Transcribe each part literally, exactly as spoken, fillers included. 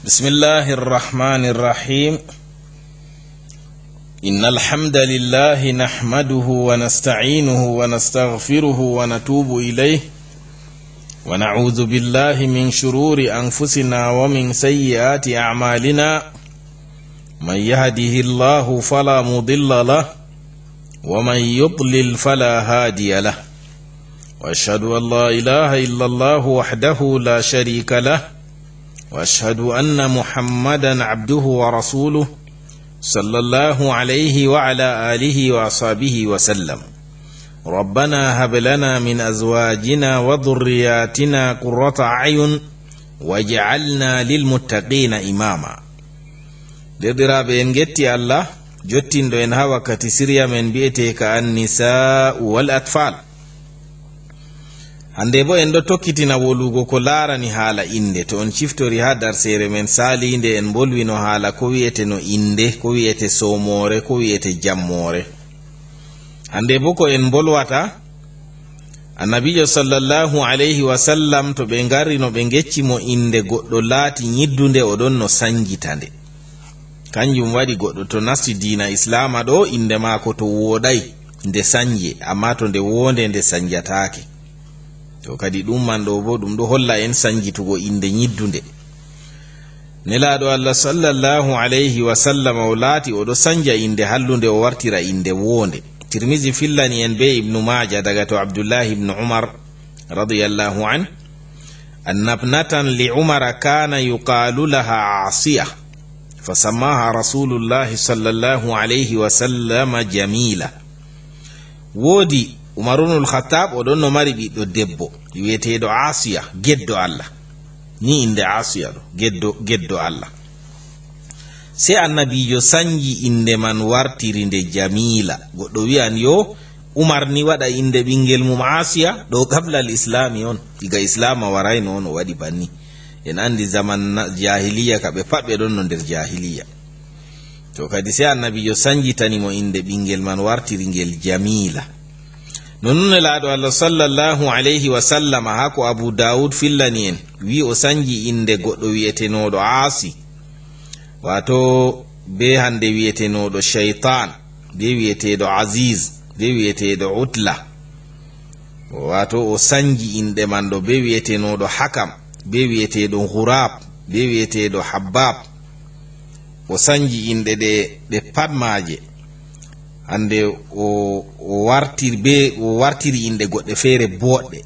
بسم الله الرحمن الرحيم. إن الحمد لله نحمده ونستعينه ونستغفره ونتوب إليه، ونعوذ بالله من شرور أنفسنا ومن سيئات أعمالنا. من يهده الله فلا مضل له، ومن يضلل فلا هادي له. وأشهد أن لا إله إلا الله وحده لا شريك له، وأشهد أن محمدا عبده ورسوله، صلى الله عليه وعلى آله وأصحابه وسلم. ربنا هب لنا من أزواجنا وذرياتنا قرة أعين واجعلنا للمتقين إماما. Deerɗiraaɓe, en ngetti Allah, jottinɗo en haa wakkati siriya men mbi'eteeka An-Nisaa'u wal Atfal. Hannde boo en ɗo tokkitina wolugo ko laarani haala innde. To on ciftori haa darseere men saaliinde, en mbolwino haala ko wi'eteno innde, ko wi'ete soomoore, ko wi'ete jammoore. Hannde boo ko en mbolwata, Annabiijo sallallahu alayhi wa sallam, to ɓe ngari no ɓe ngecci mo innde goɗɗo laati nyiddunde, o ɗon no sanjita nde. Kanjum waɗi goɗɗo to nasti diina Islaama ɗo, innde maako to wooɗay, nde sanje, ammaa to nde woonde, nde sanjataake. To kadi ɗum man ɗo boo, ɗum ɗo holla en sanjitugo innde nyiddunde. Nelaaɗo Allah sallallahu alayhi wa sallam o laati o ɗo sanja innde hallunde, o wartira innde woonde. Tirmisi fillani en bee Ibnu Maaja daga to Abdullahi ibnu Umar radiyallahu anhu, أن ابنة لعمر كان يقال لها عاصية، فسماها رسول الله صلى الله عليه وسلم جميلة. Woodi Umar ibnul Khattab, o ɗon no mari ɓiɗɗo debbo wi'eteeɗo Asiya, geddo Allah. Ni innde Asiya ɗo, geddo, geddo Allah. Sey Annabiijo sanji innde man, wartiri nde Jamiila. Goɗɗo wi'an, yo Umar ni waɗa innde ɓinngel mum Asiya, ɗo qabla al-Islaami on, diga Islaama warayno on o waɗi banni. En anndi zaman na-, jaahiliya, ka ɓe pat ɓe ɗon no nder jaahiliya. To kadi sey Annabiijo sanjitani mo innde ɓinngel man, wartiri ngel Jamiila. Non nun Nelaaɗo Allah sallallahu alayhi wa sallama, haa ko Abu Daawud fillani en, wi'i o sanji innde goɗɗo wi'etenooɗo Aasi, waato bee hannde wi'etenooɗo Shaytaan, bee wi'eteeɗo Aziz, bee wi'eteeɗo Utla. Waato o sanji inɗe man ɗo, bee wi'etenooɗo Hakam, bee wi'eteeɗo Ghuraab, bee wi'eteeɗo Habbaab. O sanji inɗe ɗe, ɗe pat maaje. Hannde o, o wartiri bee, o wartiri inɗe goɗɗe feere booɗɗe.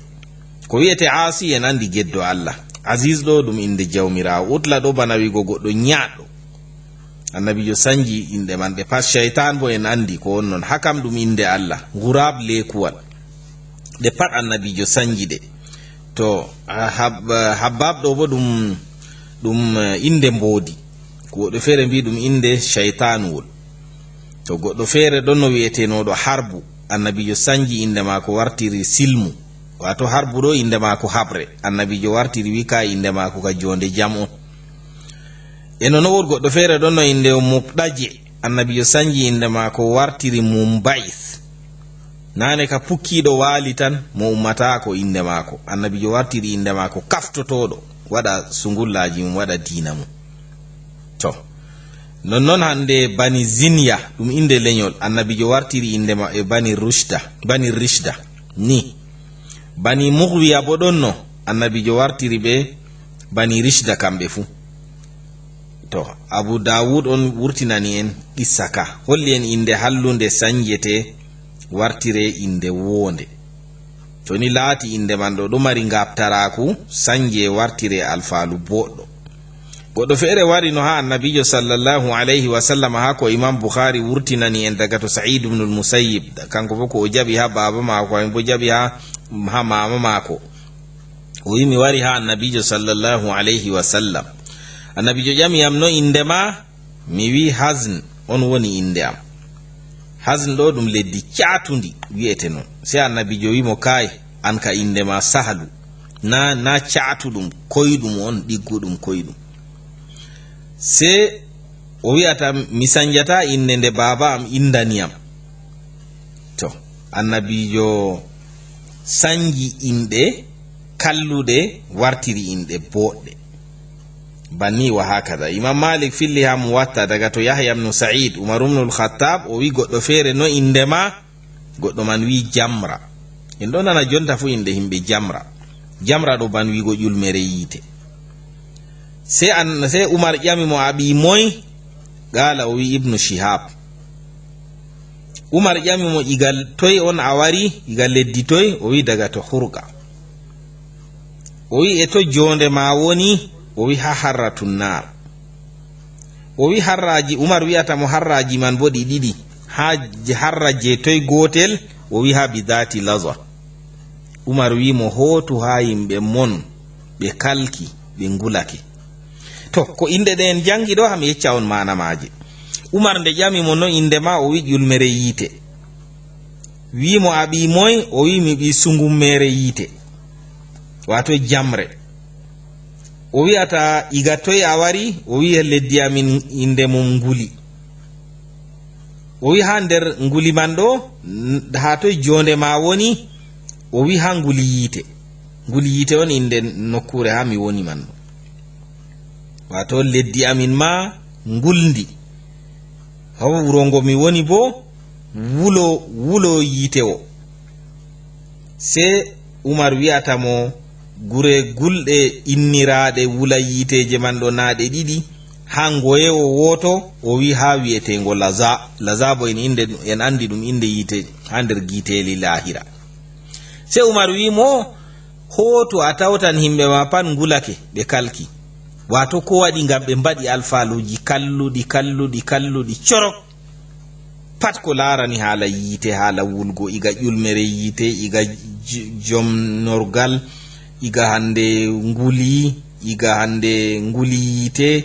Ko wi'ete Aasi, en anndi geddo Allah. Aziz ɗo ɗum innde Jawmiraawo. Utla ɗo bana wi'go goɗɗo nyaɗɗo. Annabiijo sanji inɗe man ɗe pat. Shaytaan boo en anndi ko on non. Hakam ɗum innde Allah. Ghuraab leekuwal. Ɗe pat Annabiijo sanji ɗe. To, Hab-, Habbaab ɗo boo ɗum, ɗum, eh, innde mboodi. Ko woɗɓe feere mbi'i ɗum innde shaytaanuwol. To goɗɗo feere ɗon no wi'etenooɗo Harbu. Annabiijo sanji innde maako wartiri Silmu. Waato Harbu ɗo innde maako haɓre. Annabiijo wartiri wi'i ka innde maako ka joonde jam on. E nono woodi goɗɗo feere ɗon no innde o Muɓɗaje. Annabiijo sanji innde maako wartiri Mumbayis. Naane ka pukkiiɗo waali tan, mo ummataako innde maako. Annabiijo wartiri innde maako kaftotooɗo, waɗa sungullaaji mum, waɗa diina mum. To, nonnon hannde Bani Zinya, ɗum innde lenyol, Annabiijo wartiri innde ma-, e Bani Rushda, Bani Rishda. Ni, Bani Mughwiya boo ɗon no, Annabiijo wartiri ɓe Bani Rishda kamɓe fuu. To, Abu Daawud on wurtinani en qissa ka, holli en innde hallunde sanjete, wartire innde woonde. To ni laati innde man ɗo, ɗo mari ngaaɓtaraaku, sanje wartire alfaalu booɗɗo. Goɗɗo feere wari no haa Annabiijo sallallahu alayhi wa sallam, haa ko Imam Bukhari wurtinani en daga to Sa'id ibn al-Musayyib, kanko boo ko o jaɓi haa baaba maako, en boo jaɓi haa, haa maama maako. O wi'i, mi wari haa Annabiijo sallallahu alayhi wa sallam. Annabiijo ƴami yam, no innde ma? Mi wi'i, Hazn on woni innde am. Hazn ɗo ɗum leddi caatundi wi'ete non. Sey Annabiijo wi'i mo, kaay, an ka innde ma Sahlu. Na, na caatuɗum, koyɗum on, ɗigguɗum, koyɗum. Sey o wi'ata, mi sanjata innde nde baaba am inndani am. To, Annabiijo sanji inɗe kalluɗe, wartiri inɗe booɗɗe. Banni wa hakada. Imam Malik filli ha Muwatta daga to Yahya ibn Sa'id, Umar ibn al-Khattab, o wi goɗɗo feere no inde ma, goɗɗo man wi Jamra. En ɗo nana jonta fu inde himɓe Jamra. Jamra ɗo ban wigo ƴulmere yiite. Se an, se Umar ƴami mo a ɓii moy? Qala o wi Ibnu Shihab. Umar ƴami mo iga toy on a wari, iga leddi toy? O wi daga to Hurqa. O wi e to jonde ma woni? O wi ha Harratun Nar. O wi harraji, Umar wi'ata mo harraji man bo ɗi ɗiɗi. Ha j-, harra je toy gotel? O wi ha Bidati Laza. Umar wi mo hootu ha yimɓe mon ɓe kalki, ɓe ngulake. To, ko inde ɗe en jangi ɗo, ha mi yecca on maana maaje. Umar nde ƴami mo no inde ma, o wi ƴulmere yiite. Wi mo a ɓii moy? O wi mi ɓii sungummere yiite. Wato jamre. O wi'ata iga toy a wari? O wi leddi amin inde mum Nguli. O wi ha nder Nguli man ɗo, n-, ha toy jonde ma woni? O wi ha Nguli yiite. Nguli yiite on inde nokkure ha mi woni man ɗo. Wato leddi amin ma Ngulndi. Ha wuro ngo mi woni bo, wulo, wulo yiite o. Se Umar wi'ata mo, gure gulɗe inniraaɗe wula yiiteeje man ɗo, na ɗe ɗiɗi, ha ngoyewo wooto, o wi ha wi'eteengo Laza. Laza bo en inde, en andi ɗum inde yiite ha nder giiteeli laahira. Se Umar wi mo, hootu a tawtan himɓe ma pat ngulake, ɓe kalki. Wato ko waɗi? Ngam ɓe mbaɗi alfaaluuji kalluɗi, kalluɗi, kalluɗi corok. Pat ko laarani haala yiite, haala wulgo, iga ƴulmere yiite, iga j-, jomnorgal, iga hande nguli, iga hande nguli yiite,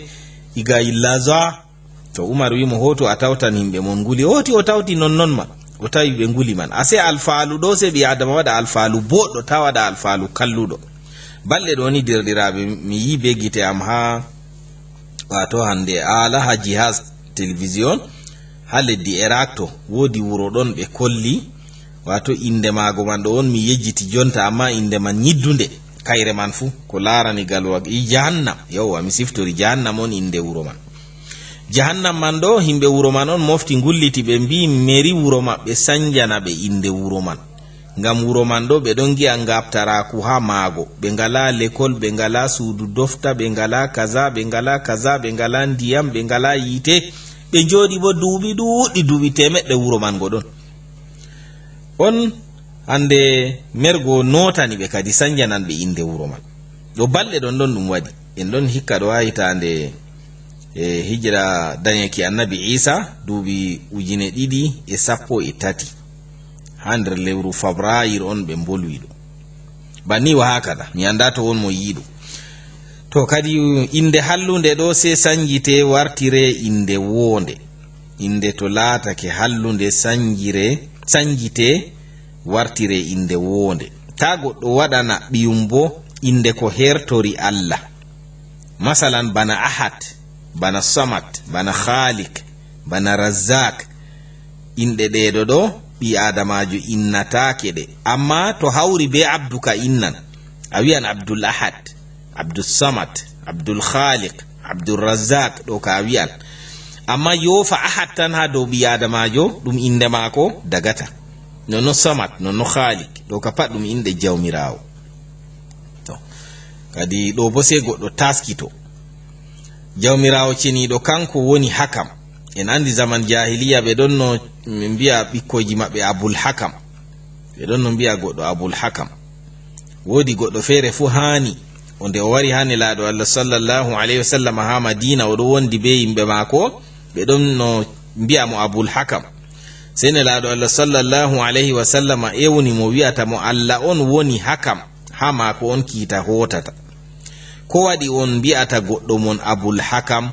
iga Laza. To Umar wi mo, hootu a tawtan himɓe mon nguli. Hooti o tawti non non man. O tawi ɓe nguli man. Ase alfaalu ɗo, se ɓi Adama waɗa alfaalu boɗɗo, ta waɗa alfaalu kalluɗo. Balɗe ɗo ni, derɗiraaɓe, mi yi be gite am ha, wato hande ala ha jihaz télévision, ha leddi Iraq to, woodi wuro ɗon ɓe kolli, wato inde maago man ɗo on mi yejjiti jonta, amma inde man nyiddunde, kayre man fu, ko laarani gal wa-, i jahannam, yawwa, mi siftori jahannam on inde wuro man. Jahannam man ɗo, himɓe wuro man on mofti ngulliti, ɓe mbi meri wuro maɓɓe sanjana ɓe inde wuro man. Ngam wuro man ɗo, ɓe ɗon ngi'a ngabtaraaku ha maago. Ɓe ngala lekol, ɓe ngala suudu dofta, ɓe ngala kaza, ɓe ngala kaza, ɓe ngala ndiyam, ɓe ngala yiite. Ɓe jooɗi bo duuɓi ɗuuɗɗi, duuɓi teemeɗɗe wuro man ngo ɗon. On hande mergo notani ɓe kadi sanjanan ɓe inde wuro man. Ɗo balɗe ɗon ɗon ɗum waɗi. En ɗon hikka ɗo ha hitaande, e, hijira dañeki Annabi Isa, duuɓi ujine ɗiɗi e sappo e tati. Ha nder lewru Fabrayir on ɓe mbolwi ɗum. Banni wa hakada, mi anda to won mo yi'i ɗum. To kadi inde hallunde ɗo, se sanjite wartire inde woonde. Inde to laatake hallunde sanjire, sanjite wartire inde woonde. Ta goɗɗo waɗana ɓiyum bo inde ko hertori Allah. Masalan, bana Ahad, bana Samad, bana Khalik, bana Razzak. Inɗe ɗeeɗo ɗo, ɓii Aadamaajo innataake ɗe. Amma to hawri be Abdu ka innan, a wi'an Abdul Ahad, Abdul Samad, Abdul Khaliq, Abdul Razzaq, ɗo ka a wi'an. Amma yoofa Ahad tan haa dow ɓii Aadamaajo, ɗum innde maako dagata. Nonno Samad, nonno Khaliq, ɗo ka pat ɗum inɗe Jawmiraawo. To, kadi ɗo bo sey goɗɗo taaskito. Jawmiraawo ceniiɗo kanko woni Hakam. En anndi zaman jaahiliya ɓe ɗonno mbi'a ɓikkoyji maɓɓe Abul Hakam. Ɓe ɗonno mbi'a goɗɗo Abul Hakam. Woodi goɗɗo feere fuu haani, o nde o wari haa Nelaaɗo Allah sallallahu alayhi wa sallam haa Madiina, o ɗon wondi bee yimɓe maako, ɓe ɗonno mbi'a mo Abul Hakam. Sey Nelaaɗo Allah sallallahu alayhi wa sallam ewni mo, wi'ata mo, "Allah on woni Hakam, haa maako on kiita hootata. Ko waɗi on mbi'ata goɗɗo mon Abul Hakam?"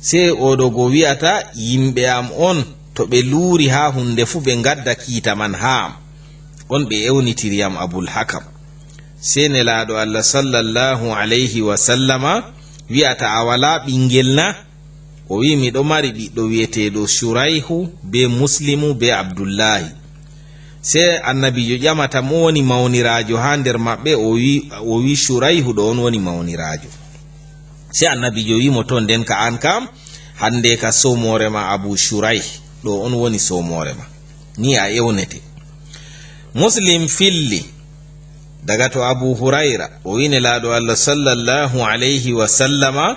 Sey oo ɗo go wi'ata, "Yimɓe am on, to ɓe luuri haa huunde fuu, ɓe ngadda kiita man haa am." On ɓe ewnitiri am Abul Hakam. Sey Nelaaɗo Allah sallallahu alayhi wa sallama wi'ata, "A walaa ɓinngel na?" O wi'i, "Miɗo mari ɓiɗɗo wi'eteeɗo Surayhu bee Muslimu bee Abdullaahi." Sey Annabiijo ƴamata, "Mo woni mawniraajo haa nder maɓɓe?" O wi'i, o wi'i, "Surayhu ɗo on woni mawniraajo." Sey Annabiijo wi'i mo, "To nden ka an kam, hande ka soomoore ma Abu Shuraih, ɗo on woni soomoore ma." Ni a ewnete. Muslim filli daga to Abu Hurayra, o wi'i Nelaaɗo Allah sallallahu alayhi wa sallama,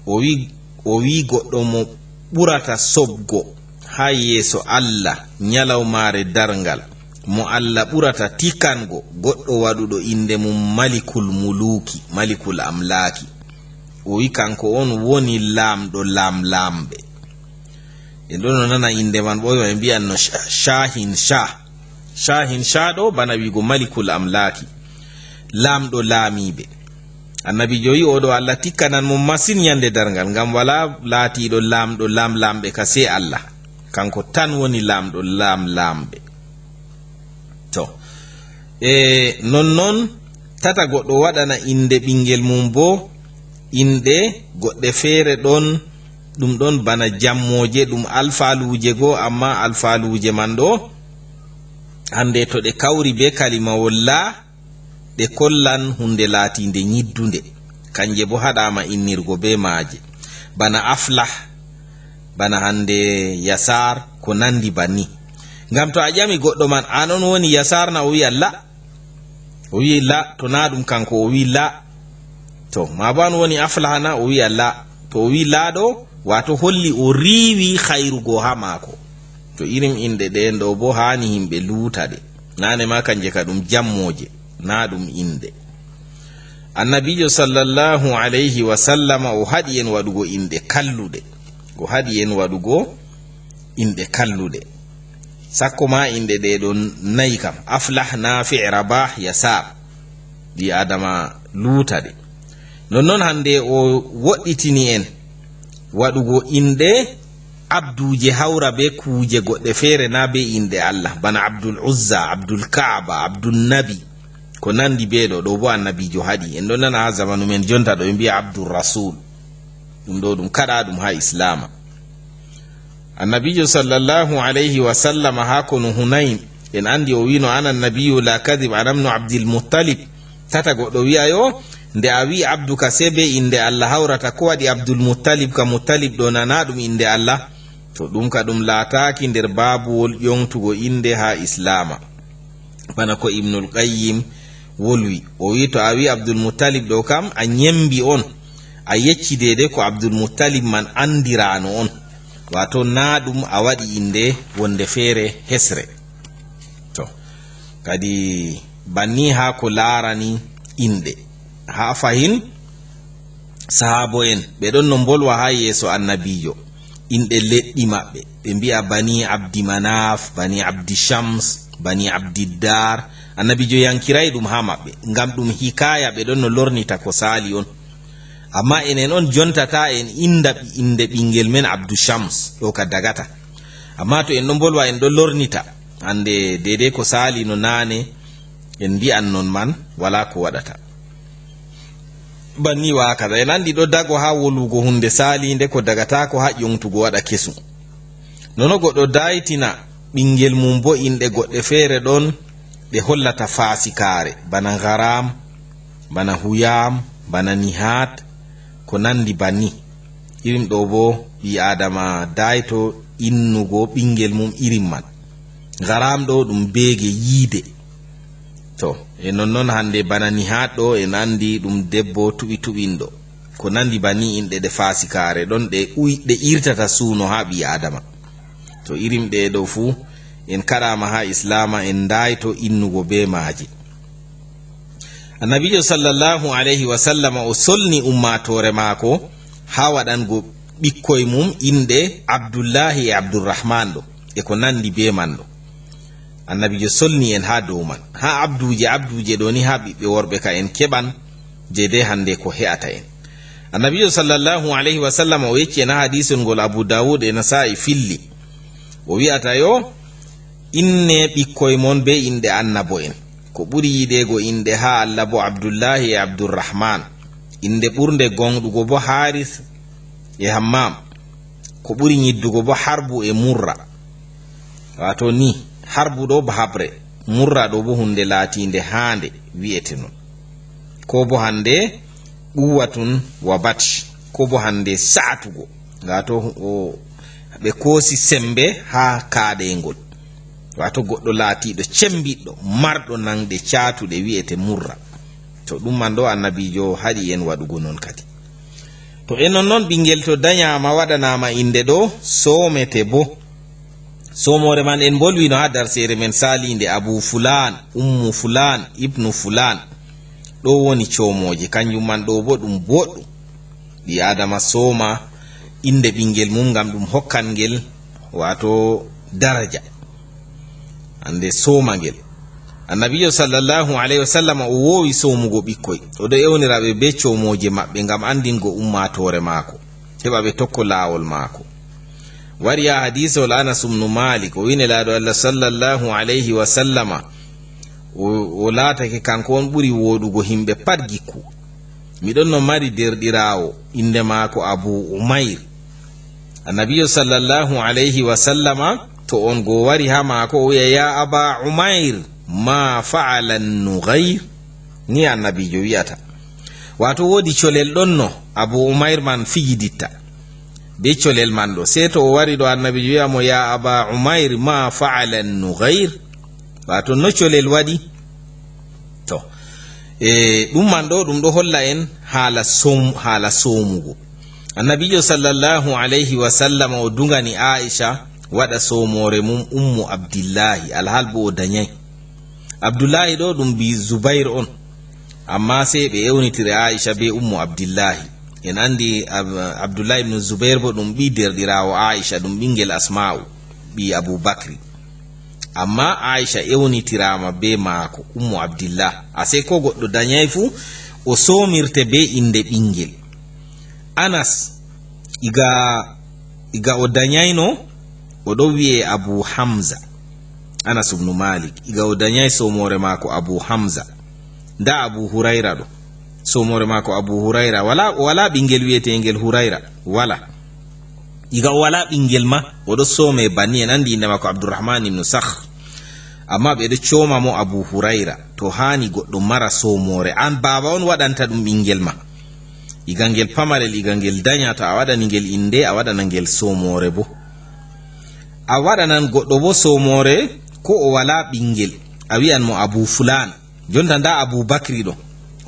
o wi-, o wi'i goɗɗo mo ɓurata soɓgo haa yeeso Allah nyalawmaare darngal, mo Allah ɓurata tikango, goɗɗo waɗuɗo innde mum Malikul Muluki, Malikul Amlaki. O wi'i kanko on woni laamɗo laamlaamɓe. En ɗon no nana innde man ɓooyma, en mbi'an no Sha-, Shahin Shah. Shahin Shah ɗo bana wi'go Malikul Amlaki, laamɗo laamiiɓe. Annabiijo wi'i, "Oo ɗo Allah tikkanan mo masin nyande darngal, ngam walaa laatiiɗo laamɗo laamlaamɓe ka sey Allah. Kanko tan woni laamɗo laamlaamɓe." To, e nonnon, tata goɗɗo waɗana innde ɓinngel mum boo inɗe goɗɗe feere ɗon, ɗum ɗon bana jammooje, ɗum alfaaluuje goo, ammaa alfaaluuje man ɗo, hande to ɗe kawri bee kalimawol laa, ɗe kollan huunde laatiinde nyiddunde. Kanje boo haɗaama innirgo bee maaje. Bana Aflah, bana hande Yasaar, ko nandi banni. Ngam to a ƴami goɗɗo man, "An on woni Yasaar na?" O wi'a, "La." O wi'i, "La." To naa ɗum kanko, o wi'i, "La." To, maa boo an woni Aflah na? O wi'a, "La." To o wi'i, "La" ɗo, waato holli o riiwi hayru go haa maako. To irin inɗe ɗeen ɗo boo haani yimɓe luuta ɗe. Naane ma kanje ka ɗum jammooje, naa ɗum inɗe. Annabiijo sallallahu alayhi wa sallama o haɗi en waɗugo inɗe kalluɗe. O haɗi en waɗugo inɗe kalluɗe. Sakko ma inɗe ɗe ɗon nayi kam. Aflah, Nafi', Rabah, Yasar. Ɓii Adama luuta ɗe. Nonnon hande o woɗɗitini en waɗugo inɗe abduuje hawra be kuuje goɗɗe feere na be inɗe Allah. Bana Abdul Uzza, Abdul Kaaba, Abdul Nabi. Ko nandi be ɗo, ɗo bo annabiijo haɗi. En ɗon nana ha zamanu men jonta ɗo, ɓe mbi'a Abdul Rasul. Ɗum ɗo ɗum kaɗa ɗum ha Islama. Annabiijo sallallahu alayhi wa sallam ha konu Hunayn, en andi o wi'no, "Ana nabiyyu la kadhib, ana ibnu Abdil Muttalib." Tata goɗɗo wi'a yo, nde a wi'i Abdu ka se be inde Allah hawrata, ko waɗi Abdul Muttalib ka Muttalib ɗo nana ɗum inde Allah? To ɗum ka ɗum laataaki nder baabuwol ƴoŋtugo inde ha Islama. Bana ko Ibnul Qayyim wolwi, o wi'i, to a wi'i Abdul Muttalib ɗo kam, a nyembi on, a yecci deede ko Abdul Muttalib man andirano on. Waato naa ɗum a waɗi inde wonde feere hesre. To, kadi banni ha ko laarani inɗe. Ha fahin, sahaabo en, ɓe ɗon no mbolwa ha yeeso annabiijo, inɗe leɗɗi maɓɓe. Ɓe mbi'a Bani Abdi Manaf, Bani Abdi Shams, Bani Abdi Dar. Annabiijo yankiray ɗum ha maɓɓe. Ngam ɗum hikaya, ɓe ɗon no lornita ko saali on. Amma enen on jonta ta en inda ɓi-, inde ɓingel men Abdu Shams, ɗo ka dagata. Amma to en ɗon mbolwa, en ɗon lornita. Hande deidei ko saali no naane, en mbi'an non man, wala ko waɗata. Banni wa kaza. En andi ɗo dago ha wolwugo hunde saalinde ko dagataako ha ƴoŋtugo waɗa kesum. Nono goɗɗo daytina ɓingel mum bo inɗe goɗɗe feere ɗon ɗe hollata faasikaare, bana Ngaram, bana Huyam, bana Nihat, ko nandi banni. Irin ɗo bo ɓii Adama dayto innugo ɓingel mum irin man. Ngaram ɗo ɗum beege yiide. To, e nonnon hande bana Nihat ɗo en andi ɗum debbo tuɓi tuɓinɗo. Ko nandi banni inɗe ɗe faasikaare ɗon ɗe uy-, ɗe irtata suuno ha ɓii Adama. To irin ɗe ɗo fu en kaɗama ha Islama en dayto innugo be maaji. Annabiijo sallallahu alayhi wa sallam o solni ummaatoore maako ha waɗango ɓikkoy mum inɗe Abdullahi e Abdurrahman ɗo, e ko nandi be man ɗo. Annabiijo solni en ha dow man. Ha abduuje, abduuje ɗo ni ha ɓiɓɓe worɓe ka en keɓan je de hande ko he'ata en. Annabiijo sallallahu alayhi wa sallam o yecci en ha hadisul ngol Abu Dawud e Nasa'i filli. O wi'ata yo, inne ɓikkoy mon be inɗe annabo'en. Ko ɓuri yiɗeego inɗe ha Allah bo Abdullahi e Abdurrahman. Inɗe ɓurnde gonɗugo bo Haris e Hammam. Ko ɓuri nyiddugo bo Harbu e Murra. Waato ni, Harbu ɗo ba haɓre, Murra ɗo bo hunde laatiinde haande wi'ete non. Ko bo hande, Quwwatun wa batsh, ko bo hande sa'atugo. Waato o, ɓe koosi sembe haa kaaɗeengol. Waato goɗɗo laatiiɗo cembiɗɗo, marɗo nanɗe caatuɗe wi'ete Murra. To ɗum man ɗo Annabiijo haɗi en waɗugo non kadi. To e non non ɓingel to danyaama waɗanaama inde ɗo, soomete bo. Soomoore man en bolwino haa darseere men saaliinde, Abu Fulaan, Ummu Fulaan, Ibnu Fulaan. Ɗo woni coomooje, kanjum man ɗo bo ɗum boɗɗum. Ɓii Aadama sooma inde ɓingel mum ngam ɗum hokkan ngel, waato daraja. Hande sooma ngel. Annabiijo sallallahu alayhi wa sallam o woowi soomugo ɓikkoy. O ɗo ewnira ɓe be coomooje maɓɓe ngam andingo ummaatoore maako, heɓa ɓe tokko laawol maako. Wari haa hadiisol Anas ibnu Maalik, o wi'i Nelaaɗo Allah sallallahu alayhi wa sallama, o, o laatake kanko on ɓuri wooɗugo himɓe pat gikku. Mi ɗon no mari derɗiraawo, inde maako Abu Umayr. Annabiijo sallallahu alayhi wa sallama, to on go wari haa maako, o wi'a, "Ya Aba Umayr, ma fa'ala Nughayr?" Ni Annabiijo wi'ata. Waato woodi colel ɗon no Abu Umayr man fijiditta be colel man ɗo. Sey to o wari ɗo, Annabiijo wi'a mo, "Ya Aba Umayr, ma fa'ala Nughayr?" Waato no colel waɗi? To, e, ɗum man ɗo, ɗum ɗo holla en haala som-, haala soomugo. Annabiijo sallallahu alayhi wa sallam o dugani Aisha waɗa soomoore mum Ummu Abdillahi, alhal bo o danyay. Abdullahi ɗo ɗum ɓii Zubayr on, amma sey ɓe ewnitiri Aisha be Ummu Abdillahi. En andi Ab-, Abdullahi ibn Zubayr bo ɗum ɓii derɗiraawo Aisha, ɗum ɓingel Asma'u, ɓii Abu Bakri. Amma Aisha ewnitiraama be maako, Ummu Abdillah. Asee ko goɗɗo danyay fu, o soomirte be inde ɓingel. Anas, iga, iga o danyayno, o ɗo wi'e Abu Hamza. Anas ibn Malik, iga o danyay soomoore maako Abu Hamza. Nda Abu Hurayra ɗo. Soomoore maako Abu Hurayra. Wala, o wala ɓingel wi'eteengel Hurayra. Wala. Iga o wala ɓingel ma, o ɗo soome banni, en andi inde maako Abdurrahman ibn Sakhr. Amma ɓe ɗo cooma mo Abu Hurayra. To haani goɗɗo mara soomoore, an baaba on waɗanta ɗum ɓingel ma. Iga ngel pamarel, iga ngel danya, to a waɗani ngel inde, a waɗana ngel soomoore bo. A waɗanan goɗɗo bo soomoore ko o wala ɓingel. A wi'an mo Abu Fulaan. Jonta nda Abu Bakri ɗo.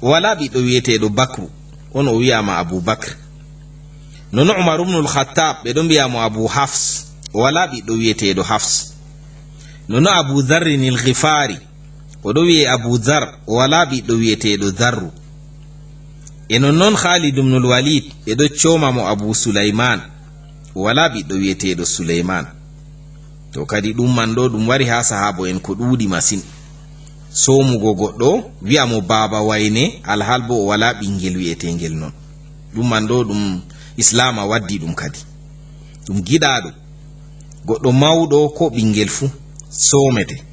O wala ɓiɗɗo wi'eteeɗo Bakru. On o wi'ama Abu Bakr. Nono Umar ibnul Khattab, ɓe ɗon mbi'a mo Abu Hafs. O wala ɓiɗɗo wi'eteeɗo Hafs. Nono Abu Dharrin il Ghifari. O ɗo wi'e Abu Dhar. O wala ɓiɗɗo wi'eteeɗo Dharru. E nonnon Khalid ibnul Walid, ɓe ɗo cooma mo Abu Sulaiman. O wala ɓiɗɗo wi'eteeɗo Sulaiman. To kadi ɗum man ɗo, ɗum wari haa sahaabo en ko ɗuuɗi masin. Soomugo goɗɗo, wi'a mo baaba wayne, alhal bo o wala ɓingel wi'eteengel non. Ɗum man ɗo, ɗum Islaama waddi ɗum kadi. Ɗum giɗaaɗo. Goɗɗo mawɗo ko ɓingel fu soomete.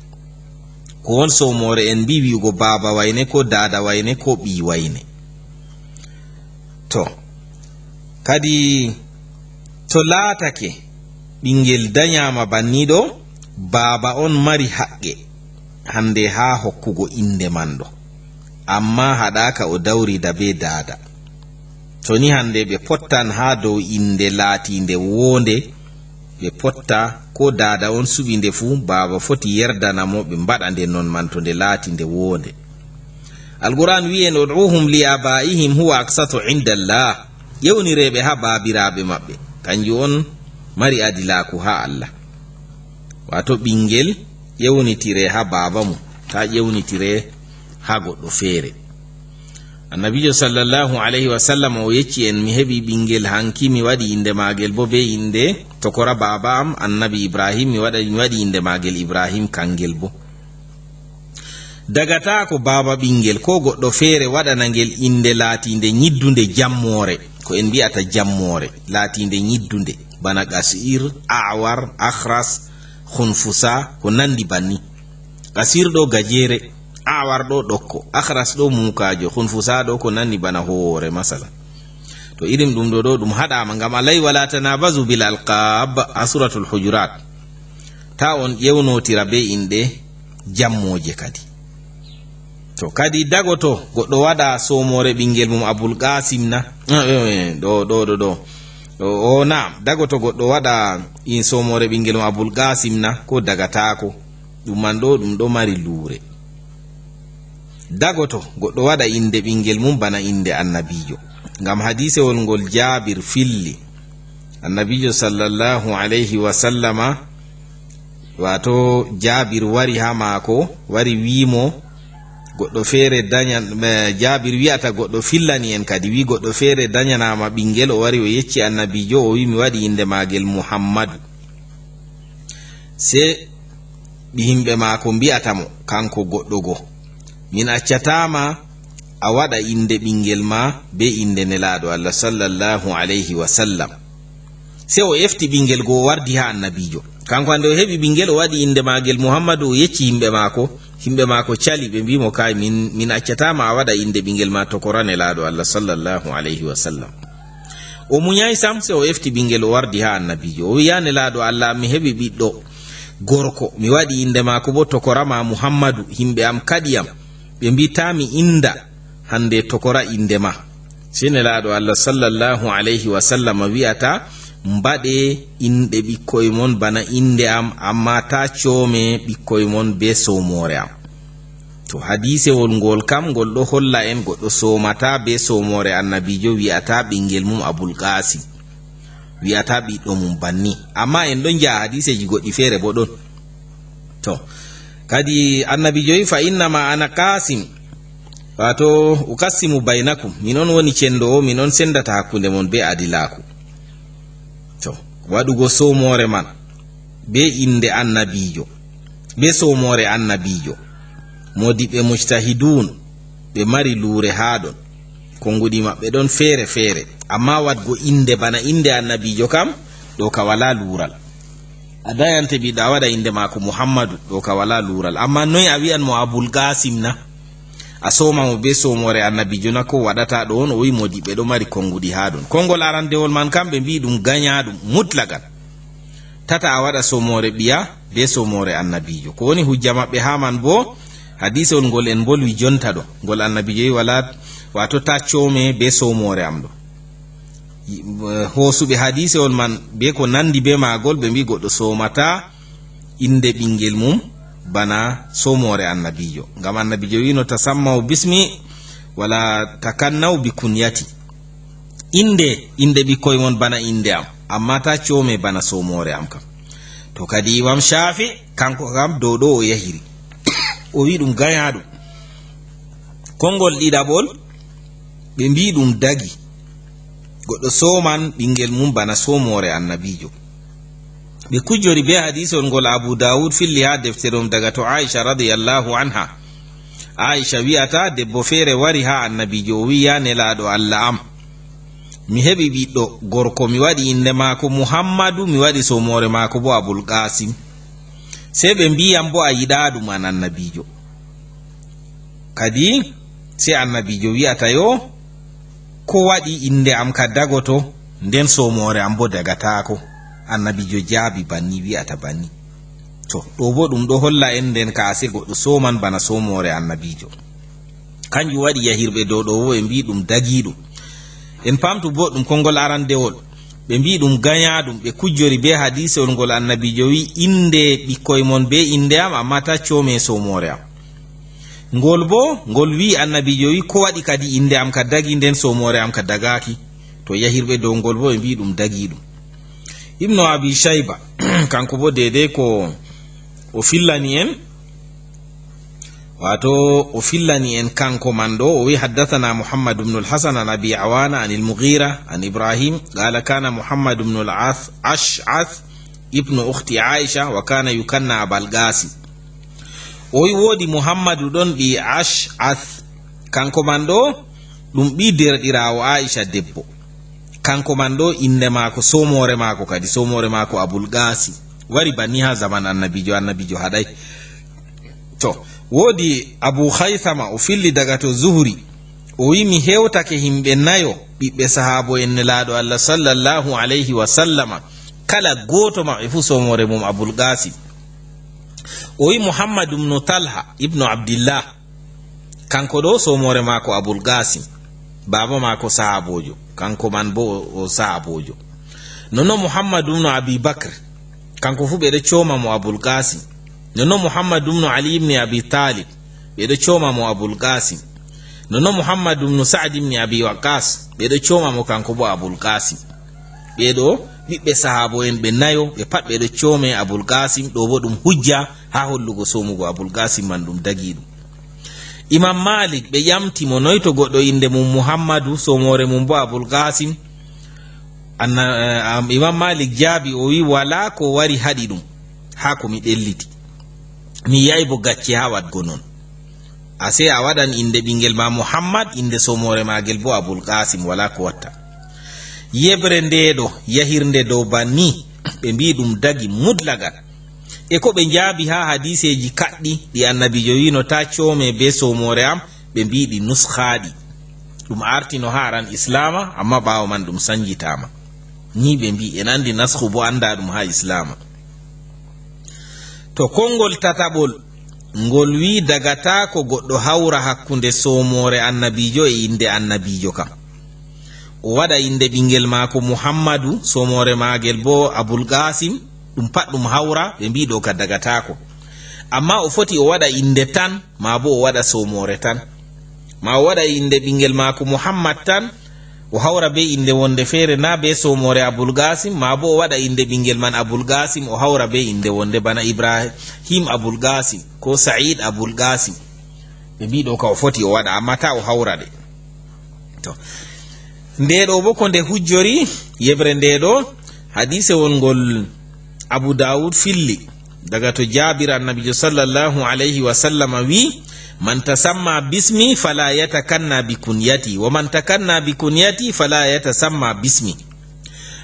Ko won soomoore en mbi wi'ugo baaba wayne ko daada wayne ko ɓii wayne. To, kadi to laatake ɓingel danyaama banni ɗo, baaba on mari haqqe hande haa hokkugo inde man ɗo. Amma haɗaaka o dawrida be daada. To ni hande ɓe pottan haa dow inde laatiinde woonde, ɓe potta ko daada on suɓi nde fu, baaba foti yerdana mo ɓe mbaɗa nde non man to nde laati nde woonde. Alqur'an wi'i en, "Ud'uhum li abaihim huwa aqsatu inda Allah." Ƴewniree ɓe haa baabiraaɓe maɓɓe. Kanjum on mari adilaaku haa Allah. Waato ɓingel ƴewnitire haa baaba mum, taa ƴewnitire haa goɗɗo feere. Annabiijo sallallahu alayhi wa sallam o yecci en, "Mi heɓi ɓingel hanki, mi waɗi inde maagel bo be inde tokora baaba am, Annabi Ibrahim, mi waɗa, mi waɗi inde maagel Ibrahim kangel bo." Dagataako baaba ɓingel ko goɗɗo feere waɗana ngel inde laatiinde nyiddunde jammoore, ko en mbi'ata jammoore, laatiinde nyiddunde, bana Qasir, A'war, Akhras, Khunfusa, ko nandi banni. Qasir ɗo gajeere, A'war ɗo ɗokko, Akhras ɗo muukaajo, Khunfusa ɗo ko nandi bana hoore, masalan. To irin ɗum ɗo, ɗo ɗum haɗaama ngam Allah, "Wala tanabazu bil alqab," haa Suratul Hujurat. Ta on ƴewnotira be inɗe jammooje kadi. To kadi dagoto goɗɗo waɗa soomoore ɓinngel mum Abul Qaasim na? Eh, eh, eh, ɗo, ɗo, ɗo, ɗo. O, o, naam, dagoto goɗɗo waɗa in soomoore ɓinngel mum Abul Qaasim na? Ko dagataako. Ɗum man ɗo, ɗum ɗo mari luure. Dagoto goɗɗo waɗa innde ɓinngel mum bana innde annabiijo. Ngam hadiisewol ngol Jaabir filli. Annabiijo sallallahu alayhi wa sallama, waato Jaabir wari haa maako, wari wi'i mo, goɗɗo feere danyan-, eh, Jaabir wi'ata goɗɗo fillani en kadi, wi'i goɗɗo feere danyanaama ɓinngel, o wari o yecci annabiijo, o wi'i, "Mi waɗi innde maagel Muhammadu." Se ɓi-, yimɓe maako mbi'ata mo, kanko goɗɗo go, "Min accataa ma a waɗa innde ɓinngel ma be innde Nelaaɗo Allah sallallahu alayhi wa sallam." Se o efti ɓinngel go, o wardi haa annabiijo. Kanko hande o heɓi ɓinngel, o waɗi innde maagel Muhammadu, o yecci yimɓe maako. Yimɓe maako cali, ɓe mbi'i mo, "Kay, min, min accataa ma a waɗa innde ɓinngel ma tokora Nelaaɗo Allah sallallahu alayhi wa sallam." O munyay sam, se o efti ɓinngel, o wardi haa annabiijo. O wi'i, "Ya Nelaaɗo Allah, mi heɓi ɓiɗɗo gorko, mi waɗi innde maako bo tokora ma Muhammadu, yimɓe am kaɗi am. Ɓe mbi'i taa mi innda hande tokora innde ma." Se Nelaaɗo Allah sallallahu alayhi wa sallam wi'ata, "Mbaɗe inɗe ɓikkoy mon bana innde am, ammaa taa coome ɓikkoy mon be soomoore am." To hadiisewol ngol kam, ngol ɗo holla en goɗɗo soomataa be soomoore annabiijo, wi'ataa ɓinngel mum Abul Qaasim, wi'ataa ɓiɗɗo mum banni. Ammaa en ɗon njaha hadiiseeji goɗɗi feere bo ɗon. To, kadi annabiijo wi'i, "Fa innama ana Qaasim, waato uqassimu baynakum, min on woni cenndoowo, min on senndata hakkunde mon be adilaaku." To, waɗugo soomoore man be innde annabiijo, be soomoore annabiijo, moodiɓɓe mujtahidun, ɓe mari luure haa ɗon, konnguɗi maɓɓe ɗon feere feere, ammaa waɗgo innde bana innde annabiijo kam, ɗo ka walaa luural. A dayante ɓiɗɗo, a waɗa innde maako Muhammadu, ɗo ka walaa luural. Ammaa noy a wi'an mo Abul Qaasim na? A sooma mo be soomoore annabiijo na? Ko waɗata ɗo on? O wi'i moodiɓɓe ɗo mari konnguɗi haa ɗon. Konngol arandewol man kam, ɓe mbi'i ɗum ganyaɗum mutlagan. Tata a waɗa soomoore ɓiya be soomoore annabiijo. Ko woni hujja maɓɓe haa man bo? Hadiisewol ngol en mbolwi jonta ɗo, ngol annabiijo wi'i, "Wala, waato taa coome be soomoore am ɗo." Hoosuɓe hadiisewol man be ko nandi be maagol, ɓe mbi'i goɗɗo soomataa innde ɓinngel mum bana soomoore annabiijo. Ngam annabiijo wi'no, "Tasammaw bismi wala takannaw bi kunyati." Innde, innde ɓikkoy mon bana innde am, ammaa taa coome bana soomoore am kam. To kadi Imam Shaafi, kanko kam dow ɗo o yahiri. O wi'i ɗum ganyaɗum. Konngol ɗiɗaɓol, ɓe mbi'i ɗum dagi. Goɗɗo sooman ɓinngel mum bana soomoore annabiijo. Ɓe kujjori be hadiisol ngol Abu Daawud filli haa deftere mum daga to Aisha radiyallahu anha. Aisha wi'ata, debbo feere wari haa annabiijo, o wi'i, "Ya Nelaaɗo Allah am, mi heɓi ɓiɗɗo gorko, mi waɗi innde maako Muhammadu, mi waɗi soomoore maako bo Abul Qaasim. Sey ɓe mbi'i yam bo a yiɗaa ɗum an annabiijo." Kadi sey annabiijo wi'ata, "Yo, ko waɗi innde am ka dagoto, nden soomoore am bo dagataako?" Annabiijo jaabi banni, wi'ata banni. To, ɗo bo ɗum ɗo holla en nden ka ase goɗɗo sooman bana soomoore annabiijo. Kanjum waɗi yahirɓe dow ɗo wo ɓe mbi'i ɗum dagiiɗum. En paamtu boɗɗum konngol arandewol. Ɓe mbi'i ɗum ganyaɗum, ɓe kujjori be hadiisewol ngol annabiijo wi'i, "Innde ɓikkoy mon be innde am, ammaa taa coome soomoore am." Ngol bo, ngol wi'i annabiijo wi'i, "Ko waɗi kadi innde am ka dagi, nden soomoore am ka dagaaki?" To yahirɓe dow ngol bo, ɓe mbi'i ɗum dagiiɗum. Ibnu Abi Shayba, kanko bo deedey ko o fillani en, waato o fillani en kanko man ɗo, o wi'i, "Haddathana Muhammad ibn al-Hasan an Abi Awana an al-Mughira an Ibrahim, qala kana Muhammad ibn al-Ath-, Ash'ath ibn ukhti Aisha wa kana yukanna Abal Qasim." O wi'i woodi Muhammadu ɗon ɓii Ash'ath, kanko man ɗo ɗum ɓii deerɗiraawo Aisha debbo. Kanko man ɗo innde maako, soomoore maako kadi, soomoore maako Abul Qasim. Wari banni haa zaman annabiijo, annabiijo haɗay. To, woodi Abu Khaythama, o filli daga to Zuhri. O wi'i, "Mi hewtake yimɓe nayo, ɓiɓɓe sahaabo en Nelaaɗo Allah sallallahu alayhi wa sallama. Kala gooto maɓɓe fuu soomoore mum Abul Qasim." O wi'i, "Muhammad ibnu Talha ibnu Abdillah." Kanko ɗo, soomoore maako Abul Qaasim, baaba maako sahaaboojo, kanko man bo o, o sahaaboojo. Nonno Muhammadu ibnu Abi Bakr, kanko fu ɓe ɗo cooma mo Abul Qaasim. Nonno Muhammadu ibnu Ali ibni Abi Taalib, ɓe ɗo cooma mo Abul Qaasim. Nonno Muhammadu ibnu Sa'd ibni Abi Waqqas, ɓe ɗo cooma mo kanko bo Abul Qaasim. Ɓee ɗo ɓiɓɓe sahaabo'en ɓe nayo, ɓe pat ɓe ɗo coome Abul Qaasim, ɗo bo ɗum hujja haa hollugo soomugo Abul Qaasim man ɗum dagii ɗum. Imam Malik, ɓe ƴamti mo, noy to goɗɗo innde mum Muhammadu, soomoore mum bo Abul Qaasim? Anna-, eh, am-, Imam Malik jaabi, o wi, "Walaa ko wari haɗi ɗum haa ko mi ɗelliti. Mi yi'aay bo gacce haa waɗgo non. Asee a waɗan innde ɓinngel ma Muhammad, innde soomoore maagel bo Abul Qaasim, walaa ko watta." Yeɓre nde ɗo, yahirnde dow banni, ɓe mbi'i ɗum dagi mutlagan. E ko ɓe njaabi haa hadiiseeji kaɗɗi ɗi Annabiijo wi'no, "Taa coome bee soomoore am," ɓe mbi'i ɗi nuskhaaɗi. Ɗum aartino haa aran Islaama, ammaa ɓaawo man ɗum sanjitaama. Nii ɓe mbi'i, en anndi naskhu boo anndaa ɗum haa Islaama. To konngol tataɓol, ngol wi'i dagataako goɗɗo hawra hakkunde soomoore Annabiijo e innde Annabiijo kam. O waɗa innde ɓinngel maako Muhammadu, soomoore maagel boo Abul Qaasim, ɗum pat ɗum hawra, ɓe mbi'i ɗo ka dagataako. Ammaa o foti o waɗa innde tan, maa boo o waɗa soomoore tan. Maa o waɗa innde ɓinngel maako Muhammad tan, o hawra bee innde wonnde feere, naa bee soomoore Abul Qaasim, maa boo o waɗa innde ɓinngel man Abul Qaasim, o hawra bee innde wonnde bana Ibrahim Abul Qaasim, koo Sa'iid Abul Qaasim. Ɓe mbi'i ɗo ka o foti o waɗa, ammaa taa o hawra ɗe. To. Nde ɗo boo ko nde hujjori, yeɓre nde ɗo, hadiisewol ngol Abu Daawud filli, daga to Jaabir, Annabiijo sallallahu alayhi wa sallam wi'i, "Man tasamma bismi fala yatakanna bi kunyati, wa man takanna bi kunyati fala yatasamma bismi."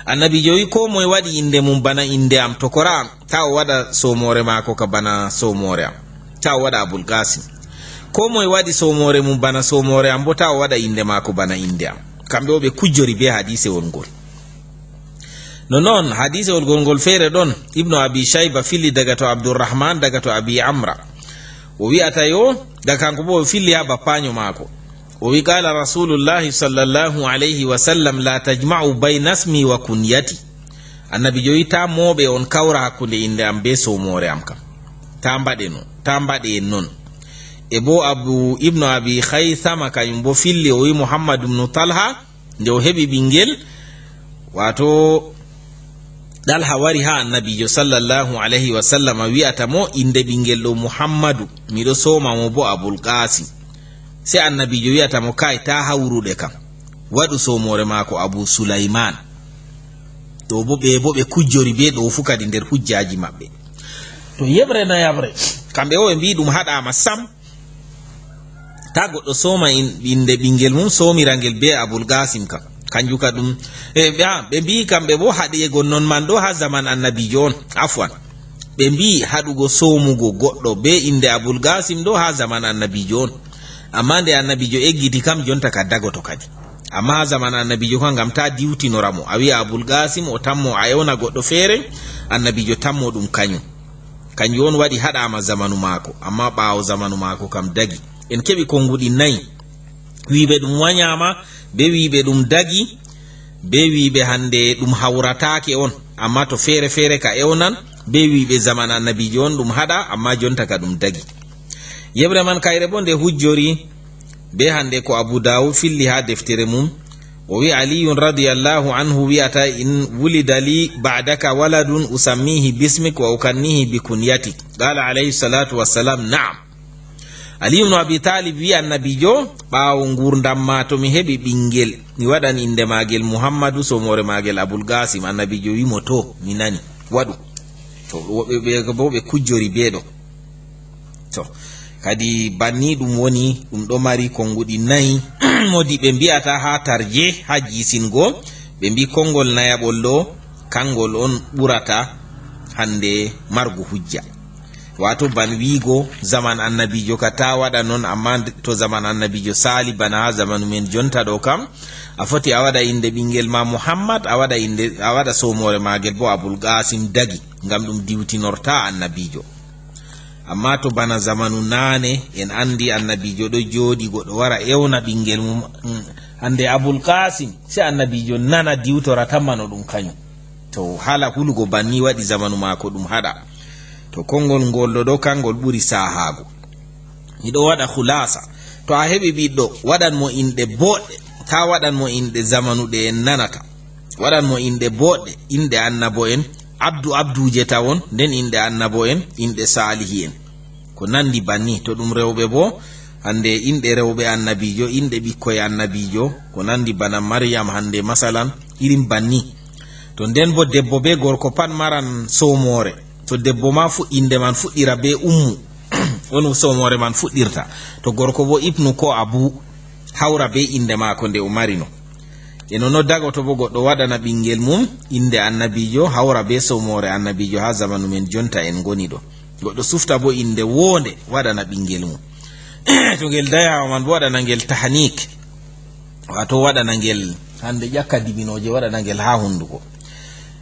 Annabiijo wi'i, "Koo moye waɗi innde mum bana innde am, tokora am, taa o waɗa soomoore maako ka bana soomoore am. Taa o waɗa Abul Qaasim. Koo moye waɗi soomoore mum bana soomoore am boo, taa o waɗa innde maako bana innde am." Kamɓe o ɓe kujjori bee hadiisewol ngol. No non, hadiisewol gol ngol feere ɗon, Ibnu Abi Shayba filli daga to Abdurrahman, daga to Abi Amra. O wi'ata yo, daga kanko boo o filli haa bappaanyo maako. O wi, "Qaala Rasuulullahi sallallahu alayhi wa sallam, la tajma'u bayna ismi wa kunyati." Annabiijo wi, "Taa mooɓe on kawra hakkunde innde am bee soomoore am kam. Taa mbaɗe non, taa mbaɗe en non." E boo Abu, Ibnu Abi Khaythama, kanyum boo filli, o wi, "Muhammad ibnu Talha, nde o heɓi ɓinngel, waato Ɗalha wari haa Annabiijo sallallahu alayhi wa sallam, wi'ata mo, 'Innde ɓinngel ɗo Muhammadu, miɗo sooma mo boo Abul Qaasim.' Sey Annabiijo wi'ata mo, 'Kaay, taa hawru ɗe kam. Waɗu soomoore maako Abu Sulaymaan.'" Ɗo boo ɓe, boo ɓe kujjori bee ɗo fuu kadi nder hujjaaji maɓɓe. To yeɓre nayaɓre, kamɓe o ɓe mbi'i ɗum haɗaama sam. Taa goɗɗo sooma in-, innde ɓinngel mum, soomira ngel bee Abul Qaasim kam. Kanjum ka ɗum, e, ɓe, a, ɓe mbi'i kamɓe boo haɗeego non man ɗo haa zaman Annabiijo on. Afwan. Ɓe mbi'i haɗugo soomugo goɗɗo bee innde Abul Qaasim ɗo haa zaman Annabiijo on. Ammaa nde Annabiijo eggiti kam, jonta ka dagoto kadi. Ammaa haa zaman Annabiijo kam, ngam taa diwtinora mo. A wi'a Abul Qaasim, o tammo, a ewna goɗɗo feere, Annabiijo tammo ɗum kanyum. Kanjum on waɗi haɗaama zamanu maako, ammaa ɓaawo zamanu maako kam dagi. En keɓi konnguɗi nayi. Wi'ɓe ɗum wanyaama, bee wi'ɓe ɗum dagi, bee wi'ɓe hannde ɗum hawrataake on, ammaa to feere feere ka ewnan, bee wi'ɓe zaman Annabiijo on ɗum haɗa, ammaa jonta ka ɗum dagi. Yeɓre man kayre boo nde hujjori bee hannde ko Abu Daawud filli haa deftere mum, o wi'i, Aliyun radiyallahu anhu wi'ata, "In wulida li ba'daka waladun usammihi bismik wa ukannihi bi kunyatik." Qaala alayhi salatu wassalam, "Na'am." Ali ibn Abi Talib wi'i Annabiijo, "Ɓaawo nguurndam ma, to mi heɓi ɓinngel, mi waɗan innde maagel Muhammadu, soomoore maagel Abul Qaasim." Annabiijo wi'i mo, "To, mi nani, waɗu." To, woɓɓe ɓe boo ɓe kujjori bee ɗo. To, kadi banni ɗum woni, ɗum ɗo mari konnguɗi nayi. Moodi ɓe mbi'ata haa tarje, haa jiisingo, ɓe mbi'i konngol nayaɓol ɗo, kanngol on ɓurata hannde margo hujja. Waato ban wi'go zaman Annabiijo ka taa waɗa non, ammaa to zaman Annabiijo saali bana haa zamanu men jonta ɗo kam, a foti a waɗa innde ɓinngel ma Muhammad, a waɗa innde, a waɗa soomoore maagel boo Abul Qaasim dagi, ngam ɗum diwtinortaa Annabiijo. Amma to bana zamanu naane, en anndi annabiijo ɗo jooɗi, goɗɗo wara ewna ɓinngel mum, mm, hannde Abul Qaasim, sey annabiijo nana, diwtora, tamma no ɗum kañum. To haala hulugo banni waɗi zamanu maako, ɗum haɗa. To konngol ngol ɗo, ɗo kangol ɓuri saahaago. Miɗo waɗa khulaasa. To a heɓi ɓiɗɗo, waɗan mo inɗe booɗɗe, taa waɗan mo inɗe zamanu ɗe en nanata. Waɗan mo inɗe booɗɗe, inɗe annabo en, abdu abduuje tawon, nden inɗe annabo en, inɗe saalihi en. Ko nandi banni, to ɗum rewɓe boo, hannde inɗe rewɓe annabiijo, inɗe ɓikkoy annabiijo, ko nandi bana Maryam hannde, masalan, irin banni. To nden boo debbo bee gorko pat maran soomoore. To debbo ma fu-, innde man fuɗɗira bee ummu, on soomoore man fuɗɗirta. To gorko boo ibnu ko abu, hawra bee innde maako nde o marino. E no noddago to boo goɗɗo waɗana ɓinngel mum innde annabiijo, hawra bee soomoore annabiijo haa zamanu men jonta en ngoni ɗo. Goɗɗo sufta boo innde woonde waɗana ɓinngel mum. To ngel dayaawa man boo waɗana ngel tahnik. Waato waɗana ngel hannde ƴakka dibinooje, waɗana ngel haa hunnduko.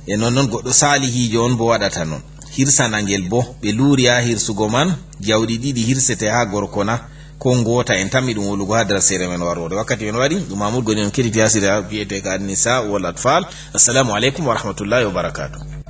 E non non goɗɗo saalihiijo on boo waɗata non. Hirsana ngel boo. Ɓe luuri haa hirsugo man, jawɗi ɗiɗi hirsete haa gorko na, ko ngoota en tammi ɗum wolugo haa darasere men warwode. Wakkati men waɗi, ɗum Mahmud Goni on keɗiti haa sira wiyetee ka Annisa wal Atfal. Assalamu aleykum wa rahmatullahi wa barakatuh.